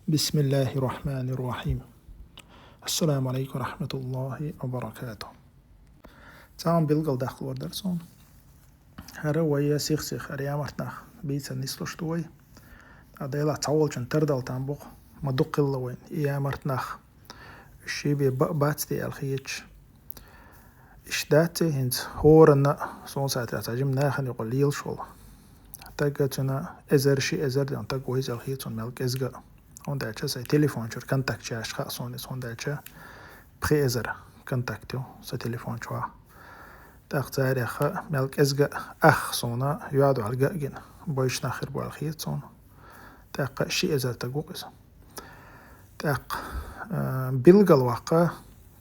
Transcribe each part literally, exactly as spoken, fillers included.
بسم الله الرحمن الرحيم. السلام عليكم ورحمة الله وبركاته. Цхьа билгал даккхалур дар суна. ХӀара вай сих-сих, хӀара ямарт нах бийца нислуш ду вай. ТӀаккха Делахь цхьа волчун тардал там бу-кх, ма дукха хилла вайн ямарт нах. Уж ший бе ба-, бац де аьлла хеташ. Иштта дац хӀинца хӀоранна а, суна сатра цхьа жима нахана юкъа лелаш волу. Тагга цуьнан эзар, ши эзар ден таг вайза аьлла хета суна мел кӀезга. ХӀунда аьлча сайн телефон чуьра контакт чу яьш хаьа суна иза, хӀунда аьлча пхи эзар контакт ю сан телефон чохь. ТӀаккха царех мел кӀезга ах суна юьхь-дуьхьал гина, бойуш нах хир бу аьлла хета суна. ТӀаккха ши эзар таг ву-кх иза. ТӀаккха, а, билгал ваккха,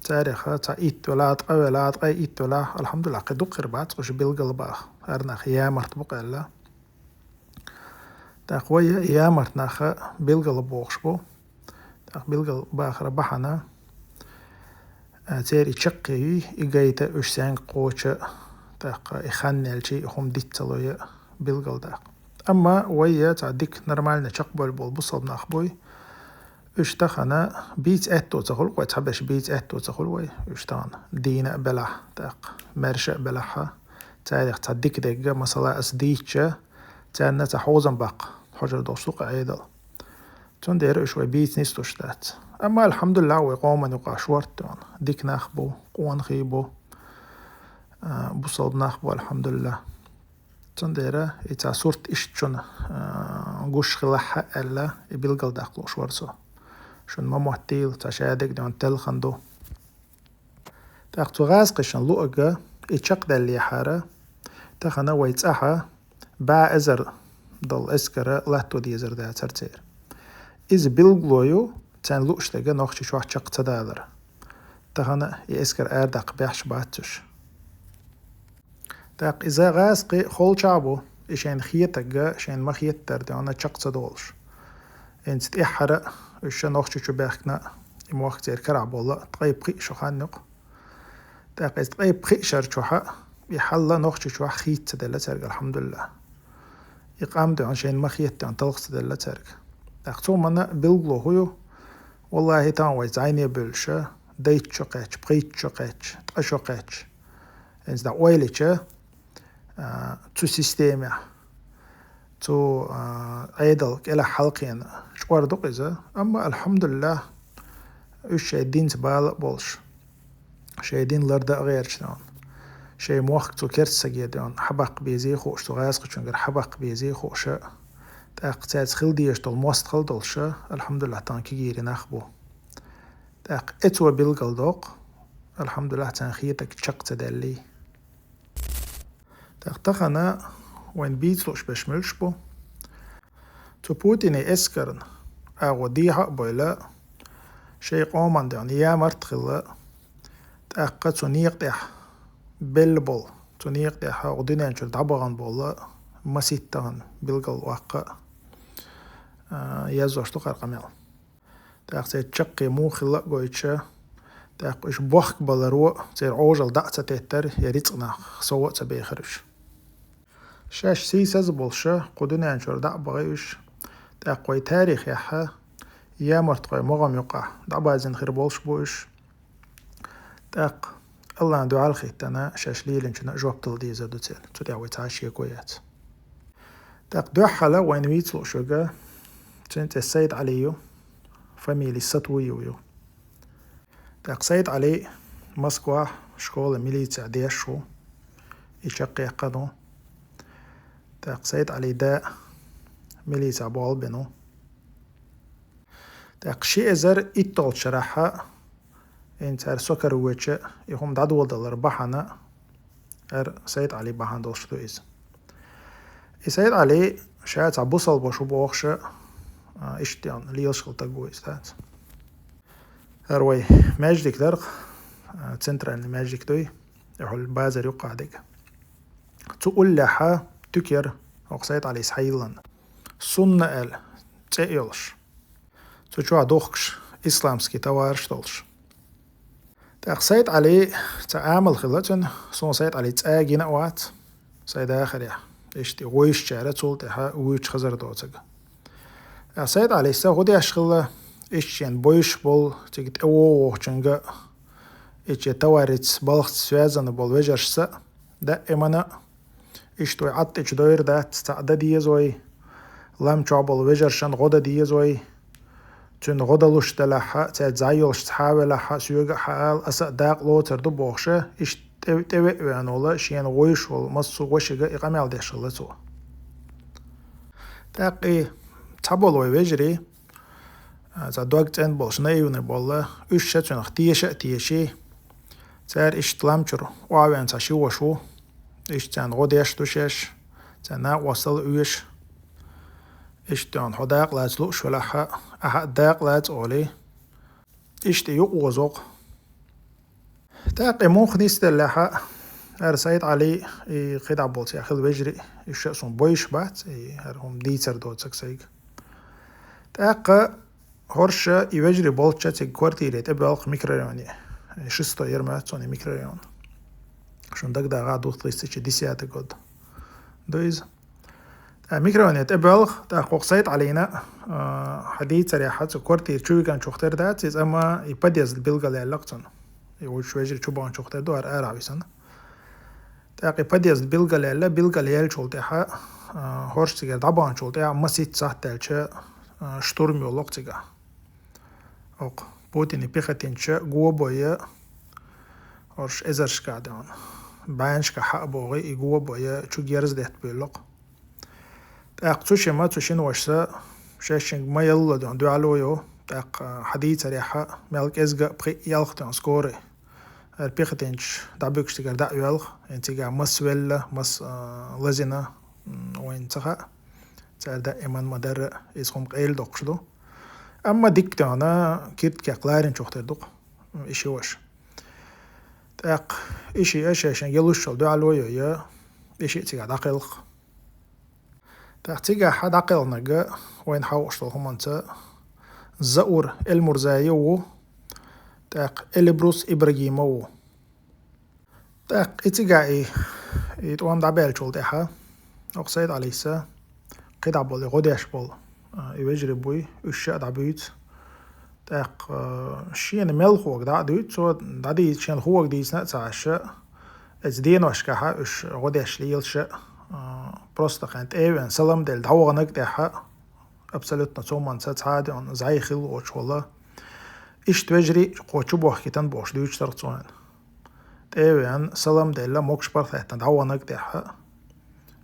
царех цхьа итт велахь, ткъа велахь, ткъе итт велахь, алхьамдулиллахӀ, кхин дукха хир бац, уьш билгал баха, хӀара нах ямарт бу-кх аьлла. ТӀаккха вай ямарт нах билгал бохуш бу. ТӀаккха билгал бахара бахьана, а, церан и чаккхе юй, и гайта уьш сенга кхочу, тӀаккха и хан яьлча и хӀума диц ца лой билгал даккха. Амма вай цхьа дика нормальный чекхбевлла болу бусалба нах буй. Уьш тахана бийца аьтто ца хуьлу-кх вай, цхьаберш бийца аьтто ца хуьлу вай. Уьш тахана дийна а белахь, тӀаккха маьрша а белахь, царех цхьа дика дерг, масала, ас дийцча, царна цхьа хьозам баккха хьожур долуш ду-кх Ӏедал. Цундела уьш вай бийца нислуш дац. Амма, алхьамдулиллахӀ, вай къоман юкъахь шорта дика нах бу, къонахий бу, а, бусалба нах бу, алхьамдулиллахӀ. Цундела и цхьа сурт иштта шуна, а, гуш хилахь аьлла, и билгал даккха лууш вара со. Шуна ма моттийла, цхьа шадерг ден телхина ду. ТӀаккха цу гӀазкхашна луъург, и чекхдаьллехьара, тахана вай цӀахь бӀе эзар долу эскар латто дезар дацара церан. Иза билгало ю, царна лууш дерг Нохчийчохь чекх ца далар. Тахана и эскар арадаккха бехаш бац уьш. ТӀаккха иза гӀазкхий холчахь бу, и шайна хетарг шайна ма хеттара ден чекх ца долуш. ХӀинца тӀаьххьара уьш Нохчийчу баьхкина, и мохк церан карахь болла ткъе пхиъ шо хан ю-кх. ТӀаккха иза ткъе пхиъ шар чохь и хьал Нохчийчохь хийца ца делла цаьрга, алхьамдулиллахӀ. И къам ден шайна ма хеттара ден талха ца делла цаьрга. ТӀаккха цу хӀуманна билгало хӀун ю? ВаллахӀи, тахана вай зӀене буьллуш, дейтта шо кхаьчча, пхийтта шо кхаьчча, ткъа шо кхаьчча, хӀинца дӀа ойла йича, а, цу системехь, цу, а, Ӏедал кӀелахь хьалкхена чкъор ду-кх иза. Амма, алхьамдулиллахӀ, уьш шайн динца бала а болуш, шайн дин лардан а гӀерташ ден, шайн мохк цу керста стаге ден хьабаккха безий хууш, цу гӀазкхачуьнгара хьабаккха безий хууш, тӀаккха цаьрца хила дезаш долу мостагӀалла долуш, алхьамдулиллахӀ, тахана кегийрхой нах бу. ТӀаккха и цо билгал доккху, алхьамдулиллахӀ, царна хетарг чекх ца даьллий. ТӀаккха тахана вайна бийца лууш берш муьлш бу? Цу Путинан эскарна агӀо дехьа а бевлла, шайн къоман ден ямарт а хилла, тӀаккха цу некъа тӀехь белла болу, цу некъа тӀехь хӀокху дуьнен чуьра дӀабахана болу масийтта тахана билгал ваккха, а, язъеш ду-кх хӀара къамел. ТӀаккха церан чаккхе муха хилла а гойтуш, тӀаккха уьш бохкабаларо церан Ӏожалла дӀа а ца теттара, я рицкъанах сов а ца бехара уьш. Шаьш сийсаз а болуш, кху дуьнен чуьра дӀа а бахи уьш, тӀаккха вай тарихехь ямартхойн могӀам юкъахь дӀабазина хир болуш бу уьш. ТӀаккха, АллахӀна дуьхьал хӀиттина, шаьш лелийначунна жоп дала дезар ду церан, цу тӀехь вай цхьа а шеко яц. ТӀаккха дуьххьала вайна вийца лууш верг, цуьнан цӀе Сайд-Ӏали ю, фамили Сатуев ю. ТӀаккха Сайд-Ӏали Москвахь школан милицехь дешаш ву, и чекхъяьккхина ву. ТӀаккха Сайд-Ӏалин да милицехь болх бина ву. ТӀаккха ши эзар итталгӀачу шарахь, хӀинца хӀара со кара воьдуш, и хӀума дӀадоладалар бахьана, хӀара Сайд-Ӏали бахьана долуш ду иза. И Сайд-Ӏали ша цхьа бусалба ву бохуш, а, иштта лелаш хилла стаг ву иза, дац. ХӀара вай маьждиг дара-кх, а, центральный маьждиг дуй, тӀехула базар юккъехь дерг. Цу уллехь туька яра хӀокху Сайд-Ӏалис схьайиллина. Сунна аьлла цӀе а йолуш. Цу чохь духкуш, исламский товараш долуш. ТӀаккха Сайд-Ӏали, цхьа амал хилла цуьнан, суна Сайд-Ӏали цӀа гина а вац, сайн дахарехь, иштта гӀойшучара цул тӀаьхьа вуьйцуш хазар доцург. Сайд-Ӏалис хӀу деш хилла, иштта шен бойш болу, цига тӀе вогӀучуьнга, иштта товарищаца, балхаца связанный болу вежаршца, даимана иштта вай Ӏад тӀе чу дойр дац, цхьаъ дан деза вай, лам чохь болу вежаршна гӀо дан деза вай, цуьнан гӀо далуш делахь а, цаьрца зӀе йолуш цхьа а велахь а, соьга а хьаала, аса а дакъа лоцур ду бохуша, иштта тӀе, тӀевеа веана волу, шена вуьйш волу массо а гӀошига и къамел деш хилла цо. ТӀаккха и цхьаболу вай вежарий, а, цхьа дог цӀена болуш, наивный болла, уьш ша цуьнах теша а теший, цара иштта лам чуьра охьавеана цхьа ши ваша ву, иштта царна гӀо деш ду шаьш, царна накъостал а оьшу, иштта хьо дакъа лаца лууш велахь а, ахьа а дакъа лаца олий, иштта и юкъа озокх. ТӀаккха и муха нисделлехь а, хӀара Сайд-Ӏали, и кхидӀа болу цхьа хилла вежарий, уьш а суна бойш бац, и хӀара хӀума дийцар доцург сайга. ТӀаккха хӀорш и вежарий болчу цига квартире тӀебоьлху микрорайоне, шестой яра моьтту суна и микрорайон. Шуна дагадогӀу, две тысячи десятый год ду иза. ТӀаккха микрорайоне тӀебоьлху, тӀаккха хӀокху Сайд-Ӏалина, а, хьан дийцарехь, цу квартира чу вигначух тера дац иза, амма и подъезд билгалъяьлла-кх цунна. И вуьш вежарий чу баханчух тера ду, ара арахь висина. ТӀаккха и подъезд билгалъяьлла, билгалъяьллачул тӀаьхьа, а, хӀорш цигара дӀабаханчул тӀаьхьа масийтта сахьт даьлча, а, штурм йоллу-кх цигахь. ХӀокху Путинан пехотинцаша го а бойъу, хӀорш эзаршкахь дӀа, бӀеннашкахь хьа а богӀий, и го а бойъу, чу герз детта буьйлу-кх. ТӀаккха цу шимма, цу шина вашас шаьшшинга ма-ялло дӀа дуьхьал а йо, тӀаккха хьан дийцарехь, мел кӀезга а пхиъ, ялх дӀа скорый. ХӀара пехотинцаш дӀабуьгуш цигара дӀа а йоьлху, хӀинца цигахь маса велла, маса, а, лазийна, м, вайна ца хаьа. Цара даиман ма-дарра иза хӀума къайладоккхуш ду. Амма дикка дӀа киртакех ларинчух тера ду-кх и ши ваша. ТӀаккха и шиъ а шаьшшинга ялуш йолу дуьхьал а йо, и шиъ цигахь дӀакхелхина. ТӀаккха цигахь дӀакхелхинарг вайна хьахош долу хӀуманца Заур Эльмурзаев ву, тӀаккха Эльбрус Ибрагимов ву. ТӀаккха и цигахь и, и тӀом дӀабаьллачул тӀаьхьа, хӀокху Сайд-Ӏалис кхидӀа болу и гӀо деш болу, а, и вежарий буй, уьш ша а дӀабуьйцу. ТӀаккха, а, шена мел хӀума дӀа а дуьйцу, цо дӀадийца, шена хӀума дийцина а ца Ӏаш, оцу деношкахь уьш гӀо деш лелаш, а, просто кхин тӀе а веана, салам делла дӀаваханарг тӀехь, абсолютно цу хӀуманца цхьа а дӀа зӀе хилла воцуш волу. Иштта вежарий кхо чубохкийтина бохуш дуьйцуш дара цо хьуна. ТӀе а веана, салам делла, могуш-паргӀат хаьттина дӀаваханарг тӀехь,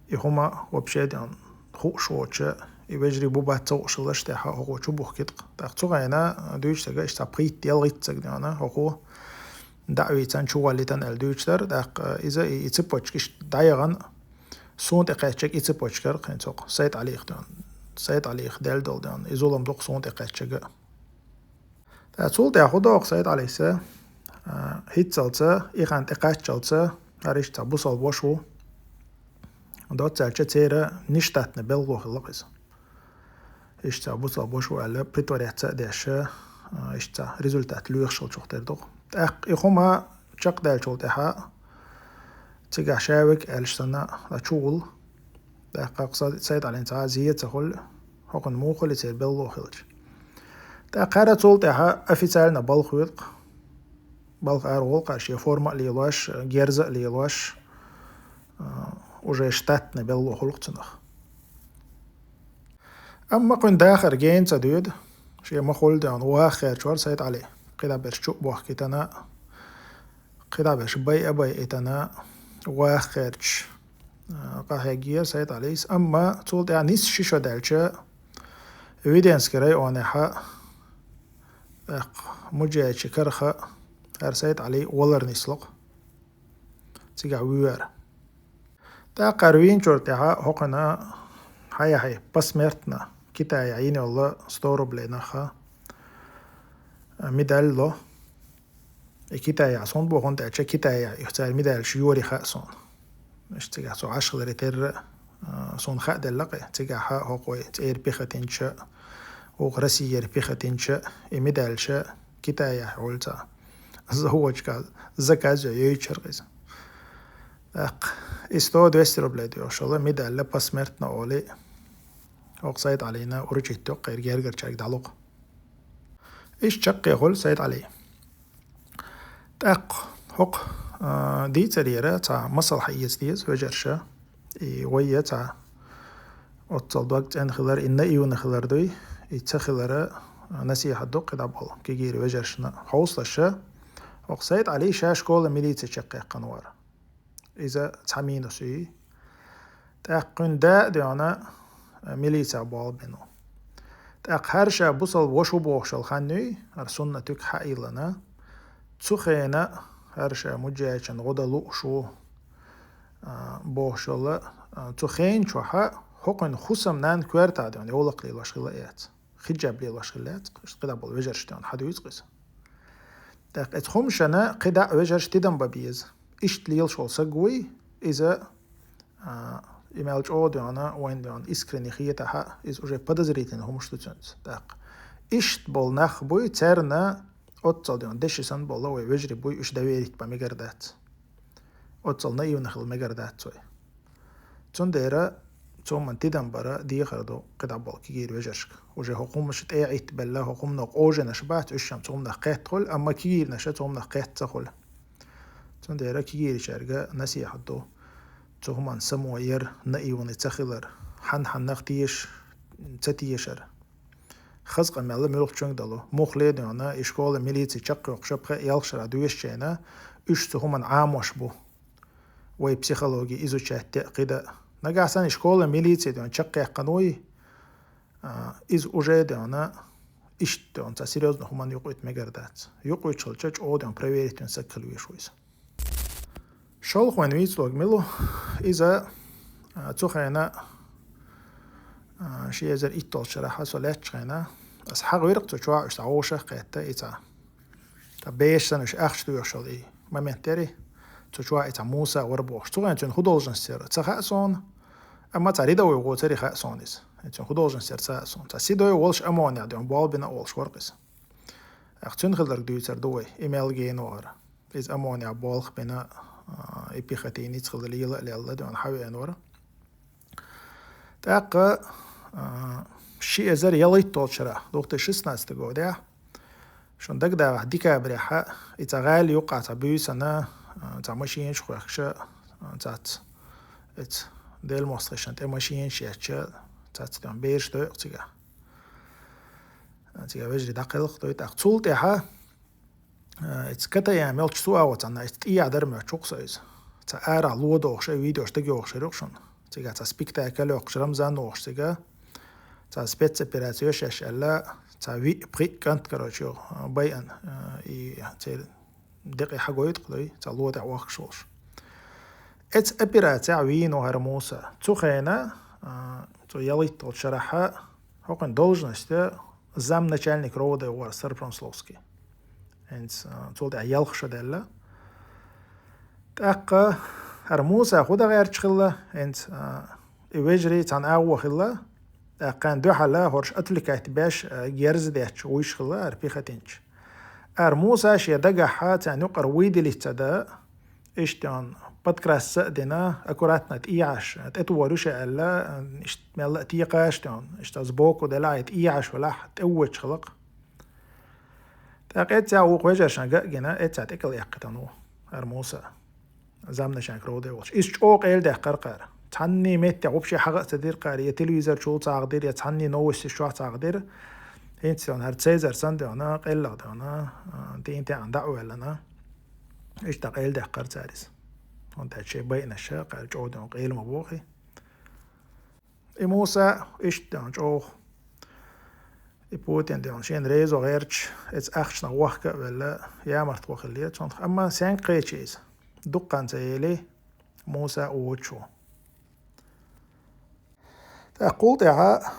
и хӀума вообще дӀа хууш воцуш, и вежарий бу бац ца хууш хилларш тӀехь хӀокхо чубухкийтина-кх. ТӀаккха цу хенахь дуьйцуш дерг иштта цхьа пхийтта-ялхитта стаг дӀа хӀокхо дӀа а вийцина, чу валлийтина аьлла дуьйцуш дара. ТӀаккха иза и, и цепочка иштта дӀаяхана, суна тӀекхаьчнарг и цепочка яра-кх хӀинца хӀокху Сайд-Ӏалих дӀа. Сайд-Ӏалиха делла долу дӀа и зулам ду-кх суна тӀекхаьчнарг. ТӀаккха цул тӀаьхьа хӀун доху Сайд-Ӏалис, а, хӀинццалц, и хан тӀекхаччалц, хӀара иштта цхьа бусалба ваша ву. Доцца аьлча, церан нештатный белхало хилла-кх иза. Иштта цхьа бусалба ваша ву аьлла, притворяться а деш, а, иштта цхьа результат лоьхуш хиллачух тера ду-кх. ТӀаккха и хӀума чекхдаьллачул тӀаьхьа цигахь ша вега аьлча санна, дӀа чу волу. ТӀаккха хӀокху Са-, Сайд-Ӏалин цхьа а зен ца хуьлу, хӀокхуьнан муха хуьлу церан белхало хилча. ТӀаккха хӀара цул тӀаьхьа официально балха воьду-кх. Балха ара волу-кх, шен форма а лелош, герз а лелош, а, уже штатный белхало хуьлу-кх цунах. Амма кхуьнан дахар гена ца дуьйцу, шен ма-хуьллу дӀа ваха гӀерташ вара Сайд-Ӏали, кхидӀа берш чу а бохкийтина, кхидӀа берш байъа а байъийтина, ваха гӀерташ, а, къахьегнера Сайд-Ӏалис. Амма цул тӀаьхьа нийсса ши шо даьлча, Веденский районехь, тӀаккха муджахӀидийн карах хӀара Сайд-Ӏали валар нисло-кх. Цигахь вуьйр. ТӀаккха хӀара вийначуьра тӀаьхьа хӀокхуьнан хьаяхье посмертно Китайхь йина йолу сто рублей нах, а, медаль ло. И Китайхь суна боху, хӀунда аьлча Китайхь и цара медальш йора хаьа суна. Иштта цигахь цо Ӏаш хиларе терра, а, суна хааделла-кх, цигахь хӀокху вай цӀера пехотинцаша, вукху Россера пехотинцаша и медальш Китайхь йолчу заводашкахь заказ йо йойтуш яра-кх иза. ТӀаккха и сто-двести рублей доьхуш йолу медаль посмертно олий, ХӀокху Сайд-Ӏалийна урчийтта йоккхийра гергарчаьрга дӀалугӀу. Иштта чаккхе хуьлу Сайд-Ӏалий. ТӀаккха хӀокху, а, дийцарера цхьа масал хьаэца деза вежарша. И вай я цхьа оццул дог цӀена хилар, и наивна хилар дуй, и ца хилара, а, насихьат ду кхидӀа болу кегийра вежаршна хьовсалаша. ХӀокху Сайд-Ӏалий ша школа милици чекхъяьккхина вара. Иза цхьа минус ю. ТӀаккха кхуьнан да а доьгӀна, милицехь болх бина ву. ТӀаккха хӀара ша бусалба ваша ву бохуш йолу хан юй, хӀара суннатиг хьаиллина. Цу хенахь хӀара ша муджаьчун гӀо дан лууш ву, а, бохуш йолу, а, цу хенан чохь хӀокхуьнан хӀусамнана коьртахь доьгӀна йовлакх лелош хилла а яц. Хиджаб лелош хилла яц, кхидӀа болу вежаршна тӀехь хьадуьйцу иза. ТӀаккха эцу хӀуманашна кхидӀа а вежарш тидам бан беза. Иштта лелаш волу саг вуй, иза, а, и мел чӀогӀа доьгӀна, вайн доьгӀна искренне хетахь а, иза уже подозрительный хӀуманаш ду цуьнца. ТӀаккха иштта болу нах буй, царна оццул доьгӀна деши санна болу вай вежарий буй, уьш доверить бан мегар дац. Оццул наивна хила мегар дац вай. Цундела цу хӀуманна тидам бара дехар ду кхидӀа болу кегийра вежаршка. Уже хӀокху хӀуманаш тӀе а Ӏиттабелла, хӀокху хӀумано къожанаш бац, уьш-м цу хӀуманах кхетта хуьлу, амма кегийрнаш цу хӀуманах кхетта ца хуьлу. Цундела кегийрачаьрга насихьат ду цу хӀуманна само яр, наивный ца хилар, хьан-хьаннах теша, ца тешар. Хаза къамел муьлххачуьнга далу. Муххале а доьгӀна, и школа милици чекхйоккхуш пхеа-ялх шарахь доьшучу хенахь, уьш цу хӀуманна Ӏамош бу. Вай психологи изучать де а кхидӀа а. Нагахь санна и школа милици доьгӀна чекхъяьккхина вуй, а, иза уже доьгӀна, иштта доьгӀна, цхьа серьёзно хӀуманна юкъа уьтта мегар дац. Юкъа уьттуш хилча, чӀогӀа доьгӀна проверить вина саг хила везаш ву иза. ШолгӀа вайн вийцалург мила ву? Иза, а, цу хенахь, а, ши эзар итт долчу шарахь со лаьттачу хенахь, аса хьахавира-кх цу чохь уьш цхьа вовшах а кхетта, и цхьа. Ткъа беша санна уьш ахча доьхуш йолу и момент яра, цу чохь и цхьа Муса вара бохуш. Цу хенахь цуьнан хӀун должность яра ца хаьа суна, амма цхьа рядовой гӀо цара хаьа суна иза. Цуьнан хӀун должность яра ца хаьа суна. Цхьа седой волуш ОМОНехь доьгӀна болх бина а волуш вара-кх иза. Ахь цуьнан хилларг дуьйцур ду вай, и мел гена вахара. Иза ОМОНехь болх бина, а, и пехотинец хилла лела а лелла, доьгӀна хьавеана вара. ТӀаккха, а, ши эзар ялхитта долчу шарахь, две тысячи шестнадцатый годехь, шуна дагадогӀахь, декабрехь, и цхьа гӀала юккъехь цхьа буьйсанна, а, цхьа машинаш хоьхкуша, а, цац, эца Делан мостагӀашна тӀе машинаш етташ, цац тӀе бераш дойу-кх цигахь. А, цигахь вежарий дӀакхелха дойу, тӀаккха цул тӀаьхьа, а, эца Катаян мелча цу агӀо цхьанна, эца тӀехьа дара моьттуш ву-кх со иза. Цхьа арахь ло дохуш, э, видеош дагайогӀуш яра-кх шуна. Цигахь цхьа спектакль йоккхуш Рамзан вохуш цигахь. Цхьа спецопераци йо шаьш аьлла, цхьа виъ-пхиъ кӀант, короче, йо, а, байъина, а, и церан декъий хьагойту-кх дуй, цхьа ло тӀехь вахкаш волуш. Эца операцехь вийна ву хӀара Муса. Цу хенахь, а, цу ялхитталгӀачу шарахь хӀокхуьнан должность замначальник РОВД вара Старопромысловский. ХӀинца, а, цул тӀаьхьа ялх шо даьлла. ТӀаккха хӀара Муса хӀун дан гӀерташ хилла, хӀинца, а, и вежарий цхьана агӀо хилла, тӀаккха кхарна дуьхьал хӀорш отвлекать беш, а, герз детташ вуьйш хилла хӀара пехотинец. ХӀара Муса шен дагахь царна юкъара вуй дилица дан, иштта подкрасться а дина, аккуратно тӀехьаш, тӀеторуш аьлла, иштта мелла а текхаш, иштта сбоку делахь, тӀехьаш велахь, тӀеввечу хилла-кх. ТӀаккха эццехь вукху вежаршна ган а гина, эццехь тӀекӀел эккхийтина ву хӀара Муса, замначальник РОВД волчу. Иза чӀогӀа къайладаьккхира кхара. Цхьанний меттехь вообще хьагӀа а ца дира кхара, я телевизор чул ца хьахдира, я цхьанний новосташ чохь ца хьахдира. ХӀинца хӀара Цезарь санна доьгӀна, къайлаха доьгӀна, а, тӀе-тӀе а дӀа а воьллина. Иштта къайладаьккхира цара иза. ХӀунда аьлча шайн байъанаш кхара чӀогӀа доьгӀна къайла ма бохий. И Муса иштта доьгӀна чӀогӀа. И Путин доьгӀна шена резо гӀерташ, эца ахчанах вохка а велла, ямартло хилла цунах. Амма сенга кхечи иза? Дуккха хан ца елий, Муса воцуш ву. ТӀаккха кхул тӀаьхьа,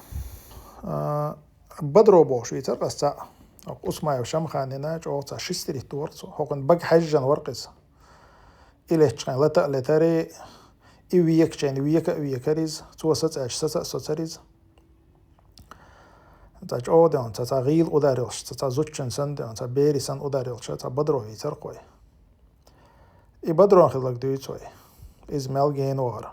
а, Бодро бохуш вийцира-кх аса цхьаъ. Усмаев Шамханина чӀогӀа цхьа ши стирит вара цо. ХӀокхуьнан бага хьаьжжина вара-кх иза. И леттачу хенахь лата а летара, и векачу хенахь века а векара иза, цо сацаьлча саца а соцура иза. Цхьа чӀогӀа доьгӀна, цхьа, цхьа гӀийла удар йолуш, цхьа, цхьа зудчун санна доьгӀна, цхьа бери санна удар йолуш, цхьа Бодро вийцира-кх вай. И Бодрон хилларг дуьйцу вай. Иза мел гена вахара.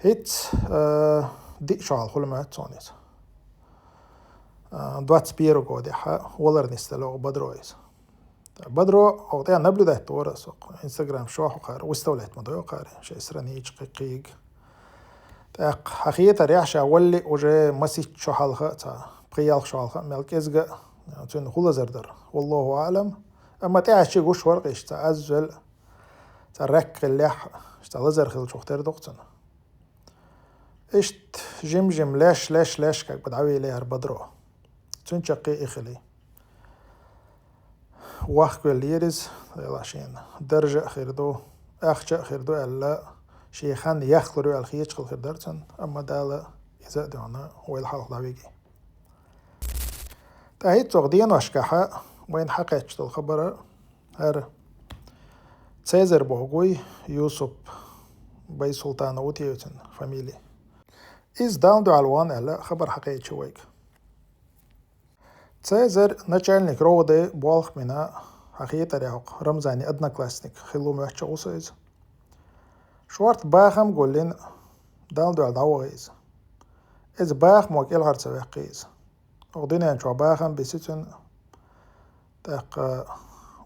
ХӀинца, а, диъ шо хьалха хулам аьлла цунна иза. А, двадцать первого годехьа валар нисдала оха Бадро иза. Бадро оха тӀа наблюдать дора со, Instagram шо хьокхара, выставлять ма дой кхара, шоай страничка кхы-, кхига. ТӀаккха хьахетарехь ша валли уже масийтта шо хьалха а ца, пхи-ялх шо хьалха а мел кӀезига а цуьнан хӀун лазар дара, валлахӀу аӀлам. Амма тӀаьхьа чу гуш вара-кх иштта, цхьа аз вел, цхьа рак хиллехь, иштта лазар хилчух тера ду-кх цуьнан. Иштта жим-жим леш, леш, леш, как бы дӀавелира Бадро. Цуьнан чаккхе а и хили. Вахкавеллера иза, Дала шена даржа а хир ду, ахча а хир ду аьлла, шен хан яхлур ю аьлла хеташ хилла хир дара цунна, амма Дала иза а дуьхьал вайл хьалха дӀавиги. ТӀаккха хӀинца оха деношкахьа вайна хьакхаьчна долу хабар хӀара Цезарь бохург вуй, Юсуп Байсултанов ву те цуьнан фамили. Иза Далла дуьхьал вахана аьлла хабар хьакхаьчна вайга. Цезарь начальник РОВД болх бина, хьахетарехь, хӀокху Рамзанан одноклассник хилла ву моьттуш ву со иза. Шорта бахам а гуллина, Далла дуьхьал дӀавахара иза. Иза бахамо кӀелхьара ца ваьккхи иза. Оха дуьнен чохь бахам а биси цуьнан. ТӀаккха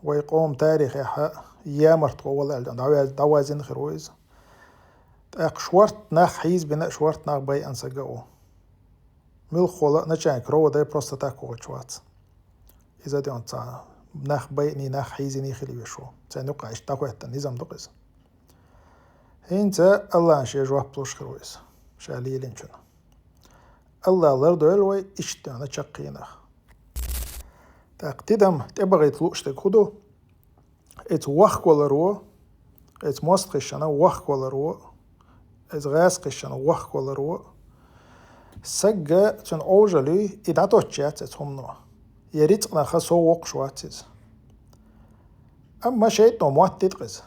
вай къоман тарихехь ямарта гӀо вала аьлла дӀаваз-, дӀавазийна хир ву иза. ТӀаккха шорта нах хьийзабина а, шорта нах байъина саг а ву. Муьлхха волу а начальник РОВД просто так вахуьйтуш вац. Иза а дуьхьал цхьа нах байъиний, нах хьийзиний хила везаш ву. Царна юккъехь иштта дӀахӀоьттина низам ду-кх иза. ХӀинца АллахӀана шен жоп луш хир ву иза, ша лелийначунна. АллахӀа лардойла вай иштта дуьхьал чаккхенах. ТӀаккха тидам тӀебахийта лууш дерг хӀун ду? Иза вахкаваларо, иза мостагӀчунна вахкаваларо, иза гӀазкхичунна вахкаваларо, сагга цуьнан Ӏожалла юй, и дӀатоттуш яц иза хӀумано. Я рицкъанах сов воккхуш вац иза. Амма шайтӀано моттийта-кх иза.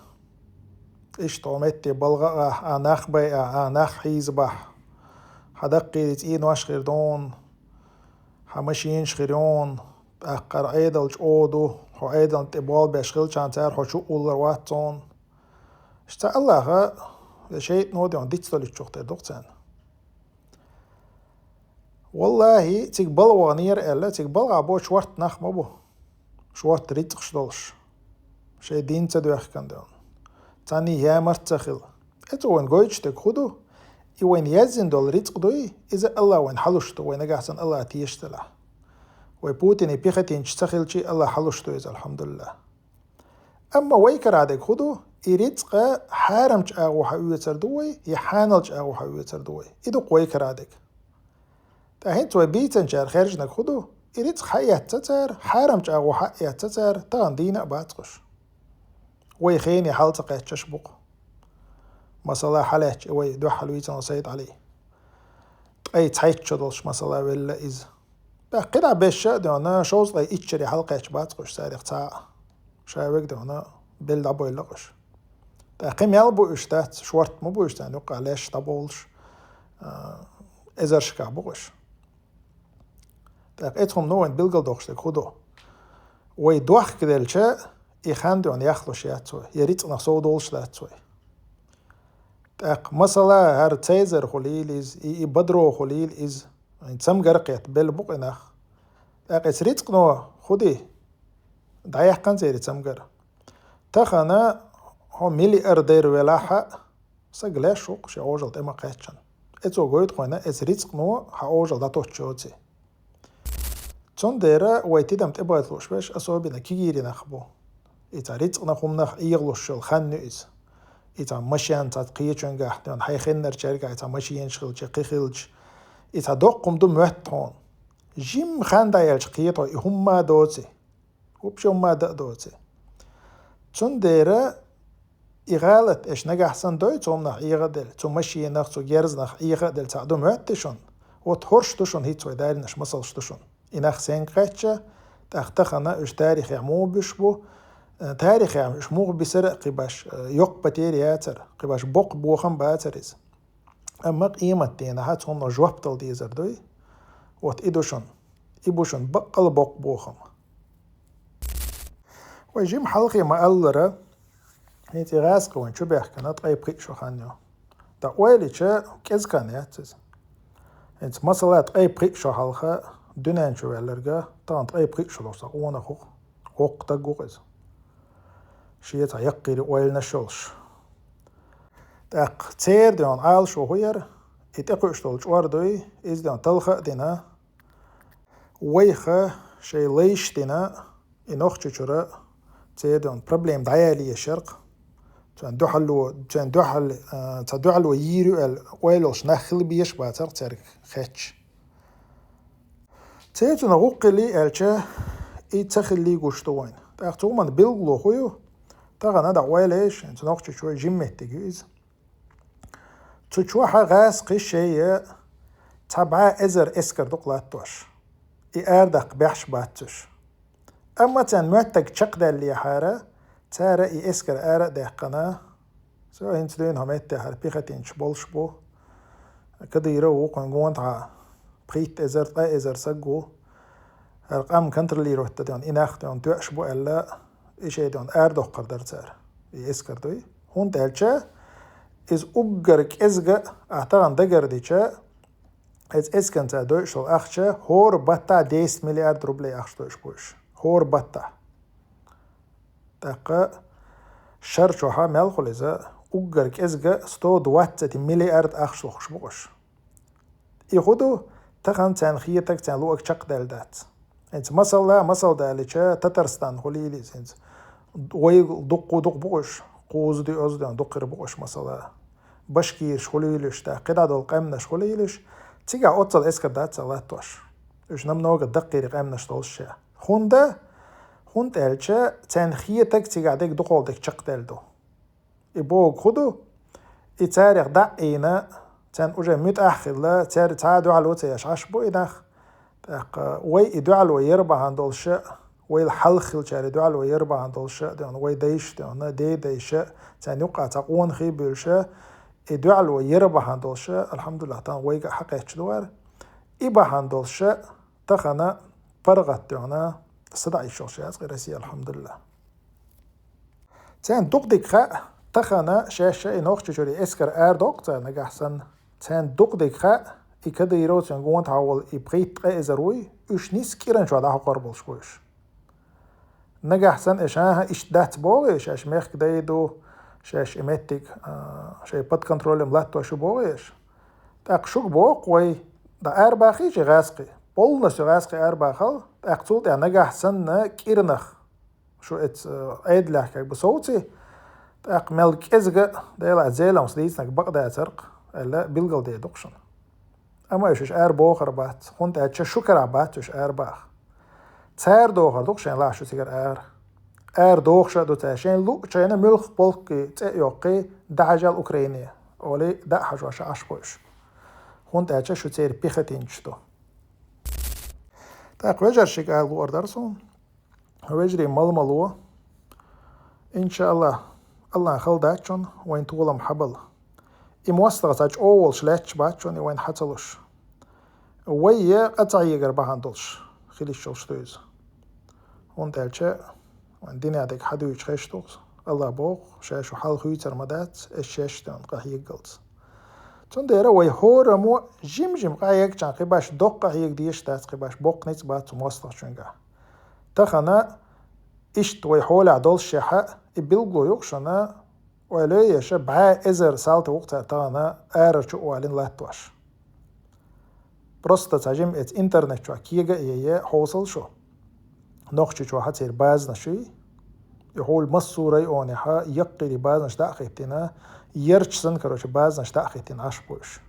Иштта хьо метте балха а, а нах байа, а нах хьийзабахь. Хьан даккхийла цӀенош хир ду хьуна, хьан машенаш хир ю хьуна, тӀаккха хӀара Ӏедал чӀогӀа ду, хьо Ӏедална тӀе болх беш хилчахьана цара хьо чу а уллур вац хьуна. Иштта АллахӀа я шайтӀано а дуьхьал дицдолуьйтучух тера ду-кх царна. ВаллахӀи, цига балха ваханера аьлла, цига балхахь бо шорта нах ма бу. Шорта рицкъаш долуш. Шайн дин ца доьхкина дуьхьал. Царний ямарта ца хилла. Иза вайна гойтуш дерг хӀун ду? И вайна яздина долу рицкъ дуй, иза АллахӀа вайна хьалуш ду, вай нагахь санна АллахӀа тешаш делахь. Вай Путиний пехотинцаш ца хилча а АллахӀа хьалуш ду иза, алхьамдулиллахӀ. Амма вай карахь дерг хӀун ду? И рицкъ хьарамчу агӀор хьаоьцур ду вай, я хьаналчу агӀор хьаоьцур ду вай? И ду-кх вай карахь дерг. ТӀаккха хӀинца вай бийцинчара хаьржинарг хӀун ду? И рицкъ хьаэцна цара, хьарамчу агӀор хьаэцна цара, тахана дийна а бац уьш. Вай хене хьал ца кхаьччаш бу-кх. Масала, хьалаьцча и вай дуьххьал вийцина Сайд-Ӏали. Ткъе цхьайтта шо долуш масала велла иза. ТӀаккха кхидӀа беш а дуьхьал, шовзткъе итт шаре хьалакхаьчча бац уьш царах цхьа а. Ша вега дуьхьал, белла дӀабойла уьш. ТӀаккха кхин мел бу уьш дац, шорта ма бу уьш царна юккъехь леш дӀабовлуш, а, эзаршкахь бу уьш. ТӀаккха эцхьумано вайна билгалдоккхуш дерг хӀун ду? Вай дохкаделча, и хан дуьхьал яхлуш яц вай, я рицкъанах сов долуш дац вай. ТӀаккха масала, хӀара Цезарь хуьлийла иза, и, и Бадро хуьлийла иза, вайн цамгар кхетта белла бу-кх и нах. ТӀаккха эцу рицкъано хӀун ди? ДӀаяьккхина церан цамгар. Тахана хьо миллиардер велахь а, саг леш ву-кх шен Ӏожалла тӀе ма кхаьччина. Эцо гойту-кх вайна, эцу рицкъано хьан Ӏожалла дӀатоттуш йоций. Цундела вай тидам тӀебахийта лууш берш особенно кегийрхой нах бу. И цхьа рицкъанах, хӀуманах Ӏехалуш йолу хан ю иза. И цхьа машен цхьа кхечуьнгахь, хьайн хеннарчаьргахь и цхьа машенаш хилча, кхин хилча. И цхьа доккха хӀума ду моьтту хьуна. Жимма хан дӀаяьлча кхета хьо, и хӀумма ма доций. Вообще хӀумма дан а доций. Цундела и гӀалат аша нагахь санна дой, цу хӀуманах Ӏеха а делла, цу машенах, цу герзанах Ӏеха а делла, цхьаъ ду моьттий шуна? Вот хӀорш ду шуна хӀинца вай даринарш, масалш ду шуна. И нах стенга кхаьчча, тӀаккха тахана уьш тарихехь муха буьсуш бу, э, тарихехь уьш муха бисира а кхин баш, э, йоккха потери яцара, кхин баш боккха бохам бацара иза. Амма къематдийнахь цунна жоп дала дезар дуй. Вот и ду шуна. И бу шуна баккъала боккха бохам. Вай жима хьалхе ма-аллара, хӀинца и гӀазкхи вайна чу баьхкина ткъе пхиъ шо хан ю. Ткъа ойла йича, кӀезиг хан яц иза. ХӀинца масала ткъе пхиъ шо хьалха дуьнен чу ваьлларга, тахана ткъе пхиъ шо долуш цхьа къонах ву-кх, воккха стаг ву-кх иза. Шен цхьа яккхийра ойланаш йолуш. ТӀаккха церан ден Ӏалашо хӀун яра, и тӀекхуьуш долу чкъор дуй, иза ден талха а дина, вайх шайн лайш а дина, и Нохчийчуьра церан ден проблема дӀаяла езаш яра-кх. Царна дуьхьало, царна дуьхьал, а, цхьа дуьхьало йийр ю аьлла ойла йолуш нах хила безаш бацара-кх цаьрга хеташ. Церан цунах гӀуллакх хилли аьлча, и ца хилли гуш ду вайна. ТӀаккха цу хӀуманна билгало хӀун ю? Тахана дӀа ойла еш, хӀинца Нохчийчоь жима меттиг ю иза. Цу чохь гӀазкхий шайн цхьа бӀе эзар эскар ду-кх латтош. И арадаккха бехьаш бац уьш. Амма царна моьттург чекхдаьллехьара, цара и эскар ара а даьккхина, со хӀинца дуьйна хьо меттехьара пехотинцаш болуш бу. Кадыров ву-кх, вайна гонахьа пхийтта эзар, ткъа эзар саг ву. ХӀара къам контролировать дан ден и нах ден тоьаш бу аьлла, и шайн ден арадоккхур дара цара, и эскар дуй. ХӀунда аьлча иза уггар кӀезга а тахана дагардича, иза эскарна цара дойуш долу ахча хӀора баттахь десять миллиард рублей ахча дойуш бу уьш. ХӀора баттахь. ТӀаккха шар чохь мел хуьлу иза, уггар кӀезга сто двадцать миллиард ахча лохуш бу уьш. И хӀун ду, тахана царна хетарг, царна луург чекхдаьлла дац. ХӀинца масала, масал далийча, Татарстан хуьлийла иза хӀинца. Вай дуккха дукха бу уьш, кхузза доьазза дуккха бу уьш масала. Башкираш хуьлийла уьш, тӀаккха кхидӀа долу къаьмнаш хуьлийла уьш, цигахь оццул эскар дац цара латтош. Уьш намного даккхийра къаьмнаш долуш ша. ХӀунда? ХӀунда аьлча царна хетарг цигахь дерг дукхах дерг чекхдаьлла ду. И бохург хӀун ду? И царах дӀа а ийна, царна уже муьтӀахь а хилла, церан цхьа а дуьхьало ца еш Ӏаш бу и нах. ТӀаккха вай и дуьхьало яр бахьана долуш а, вайл хьалха хиллачара и дуьхьало яр бахьана долуш а, ден вай дайша, ден ден дайша, царна юккъехь цхьа къонахий а буьйлуш а, и дуьхьало яр бахьана долуш а, алхьамдулиллахӀ, тахана вайга а хьакхаьчна ду хӀара. И бахьана долуш а, тахана паргӀат ден садаӀа йиш йолуш яц-кх и Россия, алхьамдулиллахӀ. Царна дукха дерг хаьа, тахана шаьш а и Нохчийчуьра эскар арадоккху цара нагахь санна. Царна дукха дерг хаьа, и Кадыровца гонахьа волу и пхийтта-ткъа эзар вуй, уьш нисса кӀиран чохь дӀахьокхур болуш бу уьш. Нагахь санна аша, хӀан-хӀа, иштта дац бохий, шаьш мехкан дай ду, шаьш и меттиг, а, шайн под контролем латтош ю бохий аша. ТӀаккха шуьга боху-кх вай, дӀа арабахийша и гӀазкхий, полностью гӀазкхий арабахал, тӀаккха цул тӀаьхьа нагахь санна кӀирнах шу эцу, э, Ӏедалехь как бы совций, тӀаккха мел кӀезга а, делахь Зеламхас дийцинарг бакъ дацара-кх, аьлла, билгалдер ду-кх шуна. Амма уьш, уьш арабохур бац, хӀунда аьлча шу карахь бац уьш арабаха. Цара дохур ду-кх шайна лахьа шу цигара ара. Арадохуш а ду цара, шайна луъучу хенахь муьлхха полкан цӀе а йоккхий, дӀахьажал Украине, олий, дӀа а хьажош Ӏаш бу уьш. ХӀунда аьлча шу церан пехотинцаш ду. ТӀаккха вежаршка ала луур дара суна. Вежарий, мала ма ло. ИншааллахӀ, АллахӀан хала дац шуна, вайн толам хьабала. И мостагӀа цхьа чӀогӀа волуш лаьтташ бац шуна и вайна хьа ца луш. Вай я къа ца хьегар бахьана долуш хила йиш йолуш ду иза. ХӀунда аьлча вайн динан дерг хьадуьйцуш хезаш ду-кх иза. АллахӀа боху, ша шу хьал хуьйцур ма дац, аш шаьш ден къа хьегалц. Цундела вай хӀораммо жим-жим къахьегча, кхин баш доккха къахьега дезаш дац, кхин баш боккха ницкъ бац цу мостагӀчуьнгахь. Тахана иштта вай хьолехь доллушехь а, и билгало ю-кх шуна, ойла еш, бӀе эзар салти ву-кх цара тахана арара чу а валийна латтош. Просто цхьа жима эцу интернет чохь кега а яйа хьовсал шу. Нохчийчохь церан базанаш юй, и хьула массо а районехь яккхийра базанаш дӀа а хӀиттина, ярча санна, короче, базанаш дӀа а хӀиттина Ӏаш бу уьш.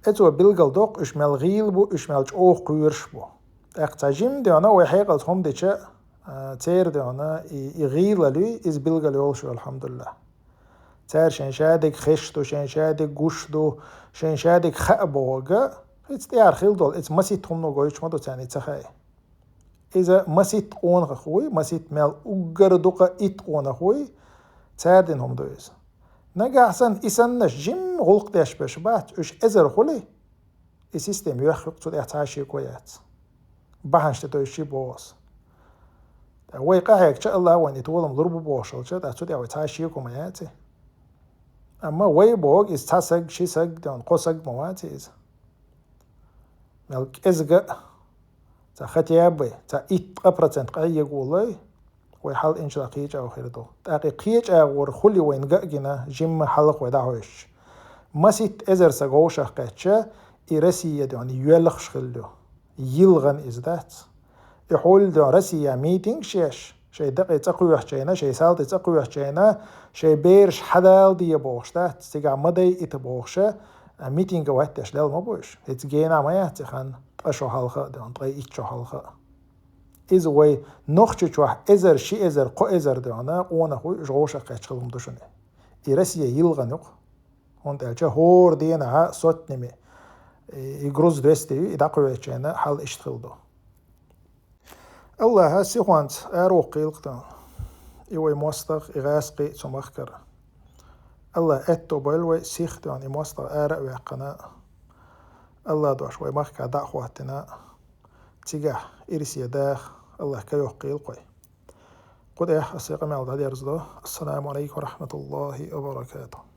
Эцо билгалдоккху, уьш мел гӀийла бу, уьш мел чӀогӀа кхоьруш бу. ТӀаккха цхьа жима дена вай хьекъалца хӀума дича, а, церан дена и, и гӀийлалла юй, иза билгал йолуш ю, алхьамдулиллахӀ. Цара шайн шадерг хезаш ду, шайн шадерг гуш ду, шайн шадерг хаа бохург, хӀинца тӀера хила долу, иза маситта хӀумано гойтуш ма ду царна и ца хаий. Иза маситта къонахах вуй, маситта мел уггар дукха итт къонах вуй, цара дина хӀума ду иза. Нагахь санна и саннаш жимма гӀуллакх деш берш бац, уьш эзар хуьлий, и система йоьхна ю-кх, цу тӀехь цхьа а шеко яц. Бахьанаш тӀе тойший боху аса. ТӀаккха вай къахьегча, АллахӀа вайна и толам лур бу бохуш хилча, тӀаккха цу тӀехь вай цхьа а шеко ма яц и. Амма вай бохург иза цхьа саг, ши саг, ден кхо саг ма вац иза. Мел кӀезига а, цхьа хотя бы, цхьа итт-ткъа процент къайгӀа волой, вай хьал иншалла кхечӀагӀо хир ду. ТӀаккха кхечӀагӀор хули вайна гина, жимма хьалха вай дӀахьош. Масийтта эзар саг вовшах кхаьчча, и Россия ден йоьлхуш хилла ю. ЙилгӀан иза дац. И хьулден Россия митингаш еш, шай дакъе цӀа кхоьхьчайна, шай салти цӀа кхоьхьчайна, шай бераш хьадала де бохуш дац, цигахь ма дайита бохуша, а митинга ваттеш лел ма бу уьш. ХӀинца гена ма яц и хан, ткъа шо хьалха а ден, ткъе итт шо хьалха а. Иза вай Нохчийчохь эзар, ши эзар, кхо эзар ден, къонах вуй, уьш вовшах кхаьчча хилла ма ду шуна. И Россия йилгӀан ю-кх. ХӀунда аьлча хӀора дийнахьа сотнями, и груз двести ю, и дӀакхоьхьчайна хьал иштта хилла ду. Аллаха сихонца араваккхийла-кх тхо. И вай мостагӀа, и гӀазкхий цу махкара. Аллаха аьтто бойла вай сих тхо и мостагӀа ара а ваьккхина. Аллаха дош вай махка дӀа а хӀоттийна. Цигахь ирсе даха Аллаха кхайкхийла-кх вай. Кху тӀехь аса къамел дӀадерзадо. Ассаламу Ӏалайкум ва рахьматуллахӀи ва баракатухӀ.